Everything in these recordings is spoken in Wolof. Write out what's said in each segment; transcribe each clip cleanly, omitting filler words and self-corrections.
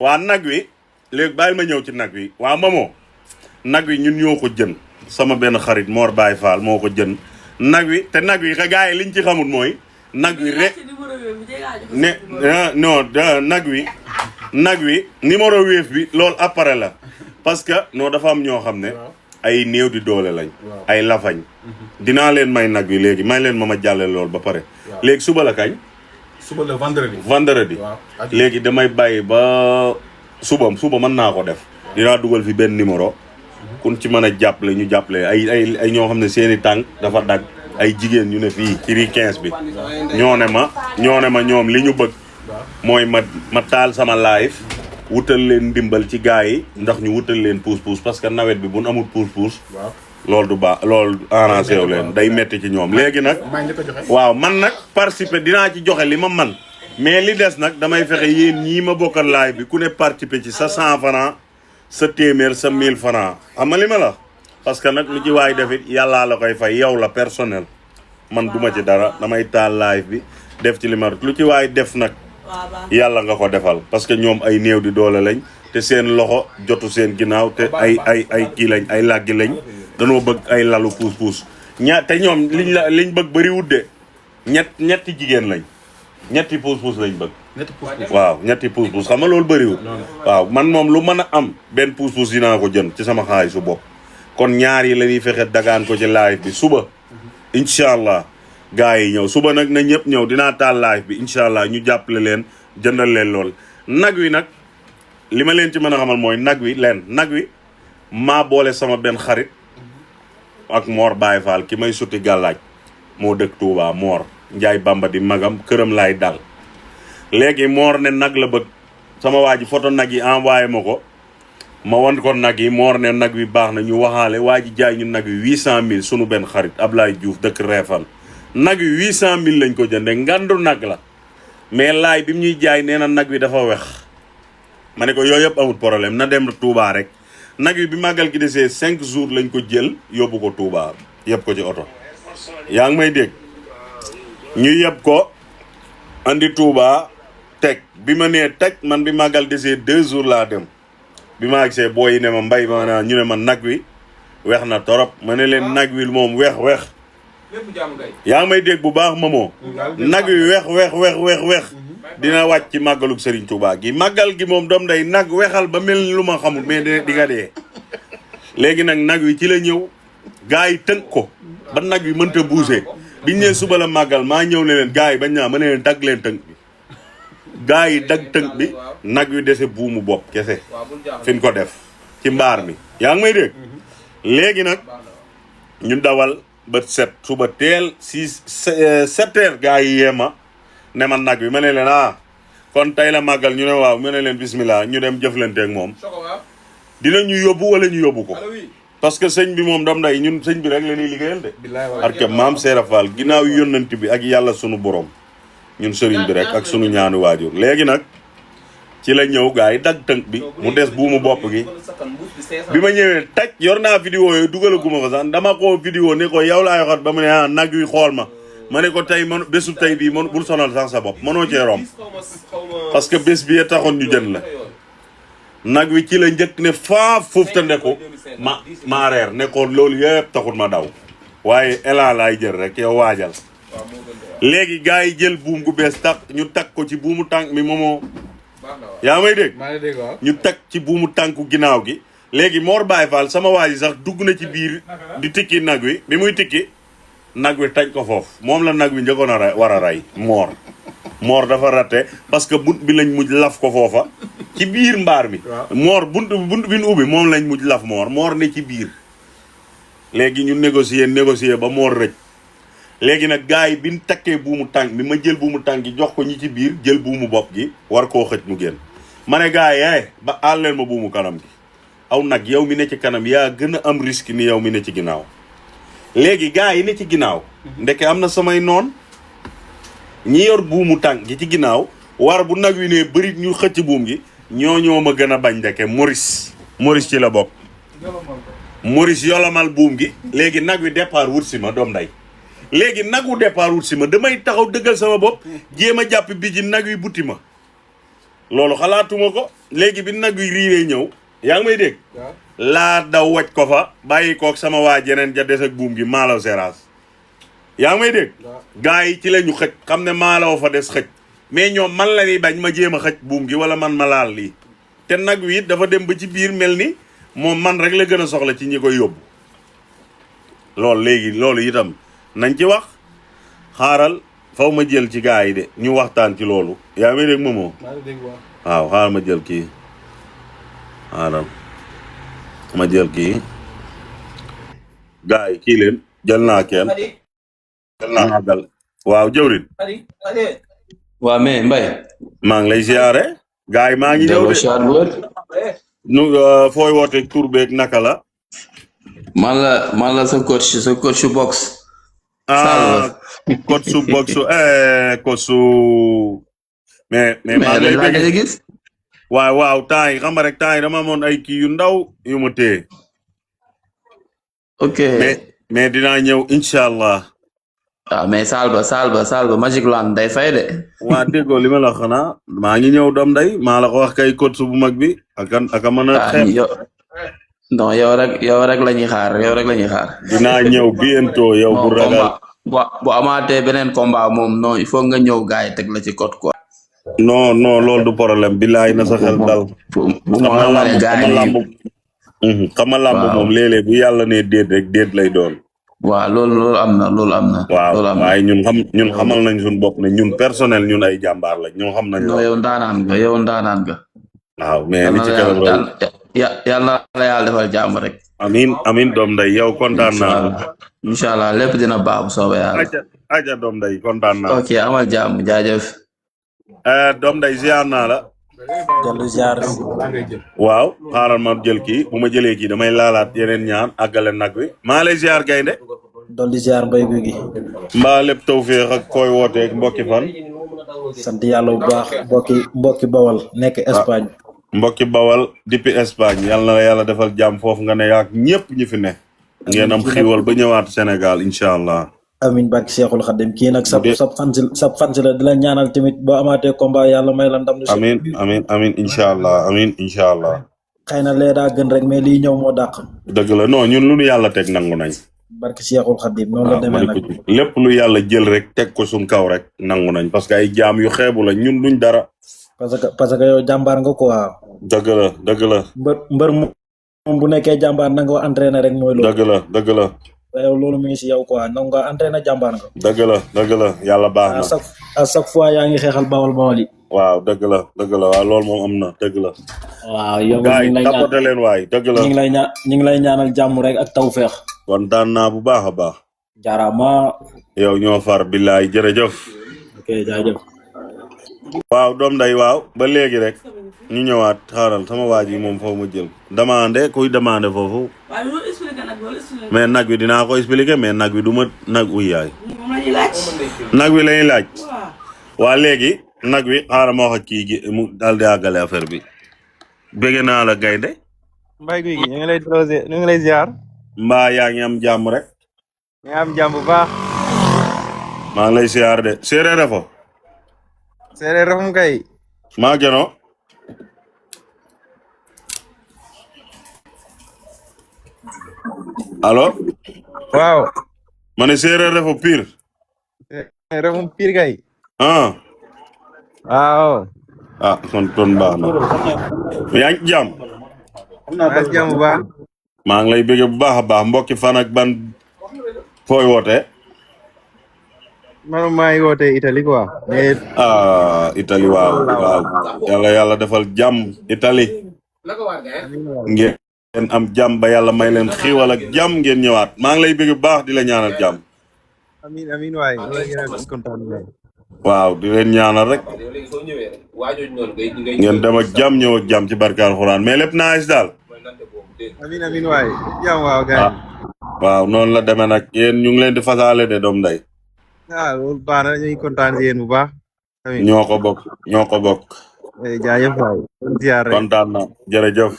waa nag wi léegi bàyyil ma ñëw ci nag wi waa mamoo nag wi ñun ñoo ko jën sama benn xarit Mor Baye Fall moo ko jën nag wi te nag wi gars yi liñ ci xamul mooy nag wi rek ne non nag wi numéro wéef bi loolu après la parce que non dafa am ñoo xam ne ay néew di doole lañ ay lafañ dinaa leen may nag wi léegi may leen ma jàlle loolu ba pare léegi suba la kañ suba la vendredi léegi damay bàyyi ba suba mën naa ko def dinaa dugal fi benn numéro kun ci mën a jàppale ñu jàppale ay ñoo xam ne seeni tànk dafa dagg ay jigéen ñu ne fii ci ri 15 bi ñoo ne ma ñoom li ñu bëgg mooy ma taal sama live wutal leen ndimbal ci gars yi ndax ñu wutal leen pousse-pousse parce que nawet bi bu nu amul pousse-pousse loolu du baax loolu arrangé wu leen day metti ci ñoom léegi nag waaw man nag participer dinaa ci joxe li ma man mais li des nag damay fexe yéen ñii ma bokkal live bi ku ne participer ci sa 100 francs sa téeméer sa 1000 francs xam nga li ma la parce que nag lu ci waay defit yàllaa la koy fay yow la personnel man duma ci dara damay taal live bi def ci li ma lu ci waay def nag yàlla nga ko defal parce que ñoom ay néew di doole lañ te seen loxo jotu seen ginnaaw te ay kii lañ ay làggi lañ danoo bëgg ay lalu puus te ñoom liñ bëgg bëriwut de ñetti jigéen lañ ñetti puus lañ bëgg waaw ñetti puus xam nga loolu bëriwut waaw man moom lu mën a am benn puus dinaa ko jënd ci sama xaalisu bopp kon ñaar yi la ñuy fexe dagaan ko ci live bi suba incha allah gars yi ñëw suba nag na ñëpp ñëw dinaa taal live bi incha allah ñu jàppale leen jëndal leen lool nag wi nag li ma leen ci mën a xamal mooy nag wi maa boole sama benn xarit ak Mor Baye Fall ki may suti gàllaaj moo dëkk Touba Mor Njaay Bamba di magam këram laay dal léegi Mor ne nag la bëgg sama waa ji photo nag yi envoyé ma ko ma wan ko nag yi Mor ne nag wi baax na ñu waxaale waa ji jaay ñu nag wi 800000 sunu benn xarit Ablaye Diouf dëkk Réfal nag wi 800000 lañ ko jënde ngandu nag la mais laay bi mu ñuy jaay nee na nag wi dafa wex ma ne ko yooyu yëpp amul problème na dem Touba rek nag wi bi màggal gi desee 5 jours lañ ko jël yóbbu ko Touba yëpp ko ci oto yaa ngi may dégg ñu yëpp ko andi Touba teg bi ma nee teg man bi màggal desee 2 jours laa dem bi ma agsee booy yi ne ma mbay ma naa ñu ne ma nag wi weex na torop ma ne leen nag wi moom weex yaa ngi may dégg bu baax mamoo nag wi weex dina wàcc ci màggalug Serigne Touba gi màggal gi moom doom day nag weexal ba mel ni lu ma xamul mais di nga dee léegi nag wi ci la ñëw gars yi tënk ko ba nag wi mënta bouger biñ ne suba la màggal maa ñëw ne leen gars yi bañ naa ma ne leen dagg leen tënk bi gars yi dagg tënk bi nag wi dese buumu bopp kese fi ñu ko def ci mbaar mi yaa ngi may dégg léegi nag ñu dawal ba suba teel 7 heures gars yi yeema ne man nag bi ma ne leen kon tey la màggal ñu ne waaw ma ne leen bismillah ñu dem jëflante ak moom dinañu yóbbu wala ñu yóbbu ko parce que sëñ bi moom dam day ñun sëñ bi rek la ñuy liggéeyal de parce maam Seera Fall ginnaaw yónnant bi ak yàlla sunu borom ñun sëriñ bi rek ak sunu ñaanu waajur léegi nag ci la ñëw gars yi dagg tënk bi mu des buumu bopp gi bi ma ñëwee taj yor naa vidéo yooyu dugalaguma ko sax dama ko vidéo ne ko yow laay waxat ba mu ne nag wi xool ma ne ko tey man bésu tey bii man bul sonal sax sa bopp mënoo cee romb parce que bés bi taxoon ñu jën la nag wi ci la njëkk ne foofu te ndeku ma reer ne ko loolu yëpp taxul ma daw waaye elan laay jël rek yow waajal léegi gars yi jël buum gu bees tax ñu takk ko ci buumu tànk mi moomoo yaa may dégg ñu takk ci buumu tànku ginnaaw gi léegi Mor Baye Fall sama waa ji sax dugg na ci biir di tikki nag wi bi muy tikki nag wi taj ko foofu moom la nag wi njëkkoon a war a rey moor dafa raté parce que bunt bi lañ mujj laf ko foofa ci biir mbaar mi moor bunt bi nu ubbi moom lañ mujj laf moor ne ci biir léegi ñu négocier ba moor rëj léegi nag gars yi bi ñu takkee buumu tànk bi ma jël buumu tànk gi jox ko ñi ci biir jël buumu bopp gi war koo xëj mu génn ma ne gars yi ba àlleel ma buumu kanam gi aw nag yow mi ne ci kanam yaa gën a am risque ni yow mi ne ci ginnaaw léegi gars yi ne ci ginnaaw ndeke am na samay noon ñi yor buumu tànk gi ci ginnaaw war bu nag wi ne bëri ñu xëcc buum gi ñoo ma gën a bañ ndeke Maurice ci la bokk Maurice yolomal buum gi léegi nag wi départ wut si ma doom nday léegi nagu départ wut si ma damay taxaw dëggal sama bopp jéem a jàpp bi ji nag wi butti ma loolu xalaatuma ko léegi bi nag wi riiree ñëw yaa ngi may dégg laa daw waj ko fa bàyyi kook sama waa jeneen ja des ak buum gi maalaw séras yaa ngi may dégg gars yi ci la ñu xëj xam ne maalaw fa des xëj mais ñoom man la ñuy bañ ma jéem a xëj buum gi wala man ma laal lii te nag wi it dafa dem ba ci biir mel ni moom man rek la gën a soxla ci ñi koy yóbbu loolu léegi loolu itam nañ ci wax xaaral faw ma jël ci gars yi de ñu waxtaan ci loolu yaa may dégg moomoo waaw xaaral ma jël kii xaaral ma jël kii gars yi kii leen jël naa kenn jël naa àggal waaw jëwrin waa mais Mbaye maa ngi lay ziare gars yi maa ngi ñëw de nu fooy woote tur beeg naka la man la sa coach box coach su box coach su mais maa ngi lay gis waaw temps yi xam nga rek temps yi dama amoon ay kii yu ndaw yu ma téye ok mais dinaa ñëw incha allah mais Salba Magic Land day fay de waa déggoo li ma la xanaa maa ngi ñëw doom day maa la ko wax kay coach bu mag bi aka mën a xeex non yow rek la ñuy xaar dinaa ñëw bientôt yow bu ragal bu amaatee beneen combat moom non il faut nga ñëw gars yi teg la ci code quoi non loolu du problème bilaay na sa xel dal xama làmb moom léeg-léeg bu yàlla ne déet rek déet lay doon waaw loolu am na waaw waaye ñun xamal nañ suñu bopp ne ñun personnel ñun ay jàmbaar lañ ñun xam nañ yow ndaanaan nga waaw mais li ci kanam loolu yàlla la yàlla defal jàmm rek amin doom nday yow kontaan naa incha allah lépp dina baax bu soobee yàlla aja doom nday kontaan naa ok amal jàmm jaajëf doom nday ziar naa la dellu ziar waaw xaaral ma jël kii bu ma jëlee kii damay laalaat yeneen ñaan àggale nag wi maa lay ziar gaynde dolli ziar mbay guy gi mbaa lépp tawféex ak koy wooteeg mbokki fan sant yàlla bu baax mbokki bawal nekk Espagne mbokki bawal depuis Espagne yàlla na yàlla defal jàmm foofu nga ne yaak ñëpp ñi fi ne ngeen am xiiwal ba ñëwaat Sénégal incha allah amin barki Seexul Xadim kii nag sab fan si la di la ñaanal tamit boo amaatee combat yàlla may la ndam lu amin incha allah xëy na lee daa gën rek mais lii ñëw moo dàq dëgg la non ñun lu nu yàlla teg nangu nañ barki Seexul Xadim noonu la demee nag lépp lu yàlla jël rek teg ko suñ kaw rek nangu nañ parce que ay jaam yu xeebu la ñun duñ dara parce que yow jàmbaar nga quoi dëgg la mbër moom bu nekkee jàmbaar na nga entraîné rek mooy loolu dëgg la yow loolu mi ngi si yow quoi na nga entraîné jàmbaar nga dëgg la yàlla baax na à chaque fois yaa ngi xeexal bawal yi waaw dëgg la waaw loolu moom am na dëgg la waaw yow gars yi tapote leen waay dëgg la ñu ngi lay ñaanal jàmm rek ak tawfeex kontaan naa bu baax a baax jaaraama yow ñoo far billaay jërëjëf ok jaajëf waaw doom day waaw ba léegi rek ñu ñëwaat xaaral sama waa ji moom foofu ma jël kuy demandé foofu mais nag wi dinaa ko expliquer mais nag wi du ma nag uy yaay nag wi lañuy laaj waa léegi nag wi xaaral ma wax ak kii gi mu daal di àggale affaire bi bëgg naa la gaynde mbay guy gi ñu ngi lay ziar mbaa yaa ngi am jàmm rek ñu am jàmm bu baax maa ngi lay ziar de séeréer refo séeréer refum kay maa geno allo waaw ma ne séeréer refo pire refum pire kay waaw kon ton baax na yaa ngi jàmm bu baax maa ngi lay bëgg bu baax a baax mbokki fan ak ban fooy woote man maa ngi woote Italie quoi Italie waaw yàlla defal jàmm Italie ngeen am jàmm ba yàlla may leen xiiwal ak jàmm ngeen ñëwaat maa ngi lay bëgg bu baax di la ñaanal jàmm amin waay waaw di leen ñaanal rek ngeen dem ak jàmm ñëw ak jàmm ci barke alxuraan mais lépp naa daal amin waay jàmm waaw gars waaw noonu la demee nag yéen ñu ngi leen di fasaale de doom nday loolu baax na ñuy kontaan si yéen bu baax ñoo ko bokk jaajëf waay ziar rek kontaan na jërëjëf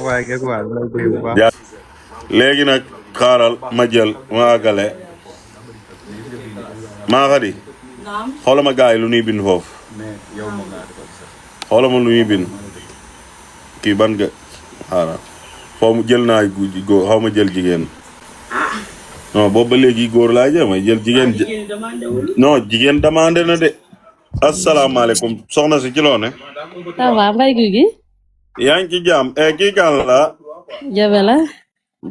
waay kek waay bu baax léegi nag xaaral ma jël ma àggale maa xadi xoolal ma gars yi lu nuy bind foofu xoolal ma lu muy bind kii ban nga xaaral xaw ma jël naa góor xaw ma jël jigéen non boobu ba léegi góor laa jëm may jël jigéen non jigéen demandé na de asalaamaaleykum soxna si ci loo ne ça va mbay guy gi yaa ngi ci jàmm kii kan la Jobe la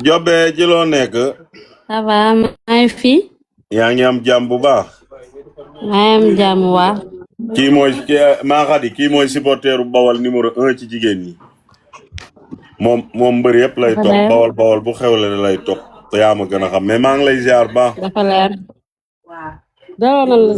Jobe ci loo nekk ça va maa ngi fi yaa ngi am jàmm bu baax maa ngi am jàmm waa kii mooy maa xadi kii mooy supporteru Bawal numéro 1 ci jigéen ñi moom mbër yëpp lay topp Bawal bu xewle lay topp te yaa ma gën a xam mais maa ngi lay ziar baax dafa leer doo na la